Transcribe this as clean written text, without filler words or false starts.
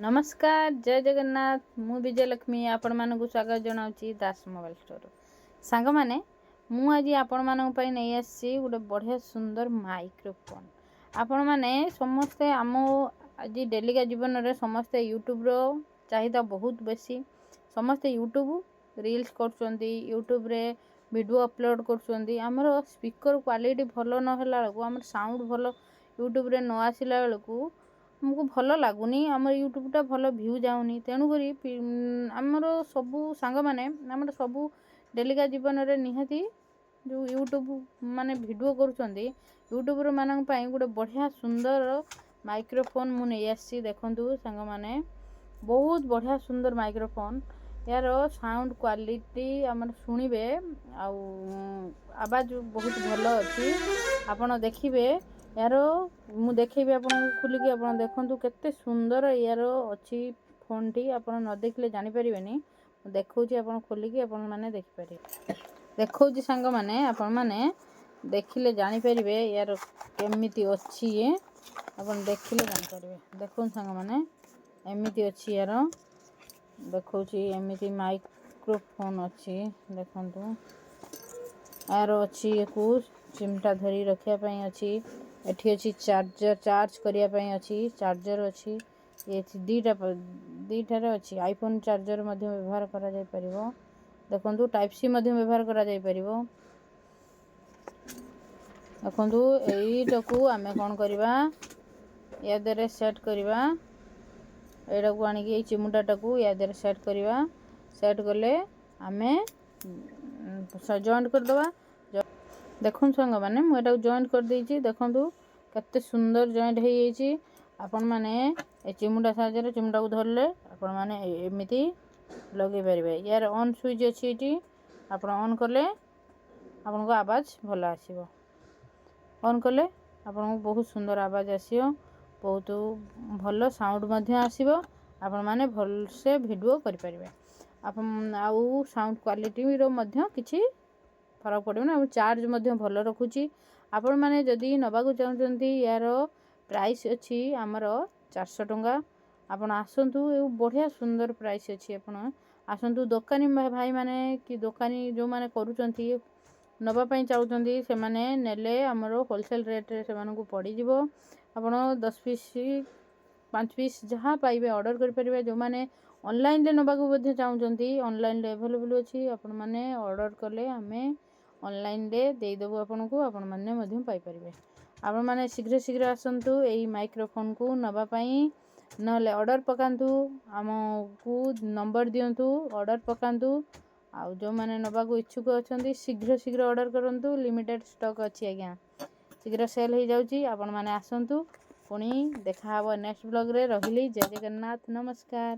ନମସ୍କାର, ଜୟ ଜଗନ୍ନାଥ। ମୁଁ ବିଜୟଲକ୍ଷ୍ମୀ ଆପଣମାନଙ୍କୁ ସ୍ୱାଗତ ଜଣାଉଛି ଦାସ ମୋବାଇଲ ଷ୍ଟୋର। ସାଙ୍ଗମାନେ, ମୁଁ ଆଜି ଆପଣମାନଙ୍କ ପାଇଁ ନେଇ ଆସିଛି ଗୋଟେ ବଢ଼ିଆ ସୁନ୍ଦର ମାଇକ୍ରୋଫୋନ୍। ଆପଣମାନେ ସମସ୍ତେ ଆମ ଆଜି ଡେଲିକା ଜୀବନରେ ସମସ୍ତେ ୟୁଟ୍ୟୁବ୍ର ଚାହିଦା ବହୁତ ବେଶୀ। ସମସ୍ତେ ୟୁଟ୍ୟୁବ୍ ରିଲ୍ସ କରୁଛନ୍ତି, ୟୁଟ୍ୟୁବ୍ରେ ଭିଡ଼ିଓ ଅପଲୋଡ଼ କରୁଛନ୍ତି। ଆମର ସ୍ପିକର୍ କ୍ୱାଲିଟି ଭଲ ନହେଲା ବେଳକୁ, ଆମର ସାଉଣ୍ଡ ଭଲ ୟୁଟ୍ୟୁବ୍ରେ ନ ଆସିଲା ବେଳକୁ ଆମକୁ ଭଲ ଲାଗୁନି, ଆମର ୟୁଟ୍ୟୁବ୍ଟା ଭଲ ଭ୍ୟୁ ଯାଉନି। ତେଣୁକରି ଆମର ସବୁ ସାଙ୍ଗମାନେ, ଆମର ସବୁ ଡେଲିକା ଜୀବନରେ ନିହାତି ଯେଉଁ ୟୁଟ୍ୟୁବ୍ ମାନେ ଭିଡ଼ିଓ କରୁଛନ୍ତି, ୟୁଟ୍ୟୁବର୍ ମାନଙ୍କ ପାଇଁ ଗୋଟେ ବଢ଼ିଆ ସୁନ୍ଦର ମାଇକ୍ରୋଫୋନ୍ ମୁଁ ନେଇ ଆସିଛି। ଦେଖନ୍ତୁ ସାଙ୍ଗମାନେ, ବହୁତ ବଢ଼ିଆ ସୁନ୍ଦର ମାଇକ୍ରୋଫୋନ୍। ଏହାର ସାଉଣ୍ଡ କ୍ୱାଲିଟି ଆମର ଶୁଣିବେ ଆଉ ଆବାଜ ବହୁତ ଭଲ ଅଛି। ଆପଣ ଦେଖିବେ ଏହାର, ମୁଁ ଦେଖେଇବି ଆପଣଙ୍କୁ ଖୋଲିକି। ଆପଣ ଦେଖନ୍ତୁ କେତେ ସୁନ୍ଦର ଏହାର ଅଛି ଫୋନ୍ଟି। ଆପଣ ନ ଦେଖିଲେ ଜାଣିପାରିବେନି। ମୁଁ ଦେଖାଉଛି, ଆପଣ ଖୋଲିକି ଆପଣମାନେ ଦେଖିପାରିବେ। ଦେଖାଉଛି ସାଙ୍ଗମାନେ, ଆପଣମାନେ ଦେଖିଲେ ଜାଣିପାରିବେ ୟାର କେମିତି ଅଛି ଇଏ। ଆପଣ ଦେଖିଲେ ଜାଣିପାରିବେ। ଦେଖନ୍ତୁ ସାଙ୍ଗମାନେ, ଏମିତି ଅଛି ୟାର। ଦେଖାଉଛି, ଏମିତି ମାଇକ୍ରୋଫୋନ୍ ଅଛି। ଦେଖନ୍ତୁ, ଏହାର ଅଛି, ୟାକୁ ଚିମଟା ଧରି ରଖିବା ପାଇଁ ଅଛି। ଏଠି ଅଛି ଚାର୍ଜର, ଚାର୍ଜ କରିବା ପାଇଁ ଅଛି, ଚାର୍ଜର ଅଛି। ଏଠି ଦୁଇଟା ଦୁଇଟାରେ ଅଛି। ଆଇଫୋନ୍ ଚାର୍ଜର ମଧ୍ୟ ବ୍ୟବହାର କରାଯାଇପାରିବ। ଦେଖନ୍ତୁ, ଟାଇପ୍ ସି ମଧ୍ୟ ବ୍ୟବହାର କରାଯାଇପାରିବ। ଦେଖନ୍ତୁ, ଏଇଟାକୁ ଆମେ କ'ଣ କରିବା? ୟା ଦେହରେ ସେଟ୍ କରିବା। ଏଇଟାକୁ ଆଣିକି ଏଇ ଚିମୁଟାଟାକୁ ୟା ଦେହରେ ସେଟ୍ କରିବା। ସେଟ୍ କଲେ ଆମେ ଜଏଣ୍ଟ କରିଦେବା। ଦେଖନ୍ତୁ ସାଙ୍ଗମାନେ, ମୁଁ ଏଟାକୁ ଜଏଣ୍ଟ କରିଦେଇଛି। ଦେଖନ୍ତୁ କେତେ ସୁନ୍ଦର ଜଏଣ୍ଟ ହେଇଯାଇଛି। ଆପଣମାନେ ଏ ଚିମୁଟା ସାହାଯ୍ୟରେ ଚିମୁଟାକୁ ଧରିଲେ ଆପଣମାନେ ଏମିତି ଲଗେଇ ପାରିବେ। ୟାର ଅନ୍ ସୁଇଚ୍ ଅଛି ଏଇଠି। ଆପଣ ଅନ୍ କଲେ ଆପଣଙ୍କୁ ଆବାଜ ଭଲ ଆସିବ। ଅନ୍ କଲେ ଆପଣଙ୍କୁ ବହୁତ ସୁନ୍ଦର ଆବାଜ ଆସିବ, ବହୁତ ଭଲ ସାଉଣ୍ଡ ମଧ୍ୟ ଆସିବ। ଆପଣମାନେ ଭଲସେ ଭିଡ଼ିଓ କରିପାରିବେ। ଆପଣ ଆଉ ସାଉଣ୍ଡ କ୍ୱାଲିଟିର ମଧ୍ୟ କିଛି ଫରକ ପଡ଼ିବନି ଆଉ ଚାର୍ଜ ମଧ୍ୟ ଭଲ ରଖୁଛି। ଆପଣମାନେ ଯଦି ନେବାକୁ ଚାହୁଁଛନ୍ତି, ୟାର ପ୍ରାଇସ୍ ଅଛି ଆମର 400 ଟଙ୍କା। ଆପଣ ଆସନ୍ତୁ, ଏ ବଢ଼ିଆ ସୁନ୍ଦର ପ୍ରାଇସ୍ ଅଛି। ଆପଣ ଆସନ୍ତୁ, ଦୋକାନୀ ଭାଇମାନେ କି ଦୋକାନୀ ଯେଉଁମାନେ କରୁଛନ୍ତି, ନେବା ପାଇଁ ଚାହୁଁଛନ୍ତି, ସେମାନେ ନେଲେ ଆମର ହୋଲସେଲ୍ ରେଟ୍ରେ ସେମାନଙ୍କୁ ପଡ଼ିଯିବ। ଆପଣ 10 ପିସ୍, 5 ପିସ୍ ଯାହା ପାଇବେ ଅର୍ଡ଼ର କରିପାରିବେ। ଯେଉଁମାନେ ଅନଲାଇନ୍ରେ ନେବାକୁ ମଧ୍ୟ ଚାହୁଁଛନ୍ତି, ଅନଲାଇନ୍ରେ ଆଭେଲେବୁଲ୍ ଅଛି। ଆପଣମାନେ ଅର୍ଡ଼ର କଲେ ଆମେ ଅନଲାଇନ୍ରେ ଦେଇଦେବୁ ଆପଣଙ୍କୁ, ଆପଣମାନେ ମଧ୍ୟ ପାଇପାରିବେ। ଆପଣମାନେ ଶୀଘ୍ର ଶୀଘ୍ର ଆସନ୍ତୁ ଏଇ ମାଇକ୍ରୋଫୋନ୍କୁ ନେବା ପାଇଁ, ନହେଲେ ଅର୍ଡ଼ର ପକାନ୍ତୁ, ଆମକୁ ନମ୍ବର ଦିଅନ୍ତୁ, ଅର୍ଡ଼ର ପକାନ୍ତୁ। ଆଉ ଯେଉଁମାନେ ନେବାକୁ ଇଚ୍ଛୁକ ଅଛନ୍ତି, ଶୀଘ୍ର ଶୀଘ୍ର ଅର୍ଡ଼ର କରନ୍ତୁ। ଲିମିଟେଡ଼୍ ଷ୍ଟକ୍ ଅଛି ଆଜ୍ଞା, ଶୀଘ୍ର ସେଲ୍ ହେଇଯାଉଛି। ଆପଣମାନେ ଆସନ୍ତୁ। ପୁଣି ଦେଖାହେବ ନେକ୍ସଟ ବ୍ଲଗ୍ରେ। ରହିଲି, ଜୟ ଜଗନ୍ନାଥ, ନମସ୍କାର।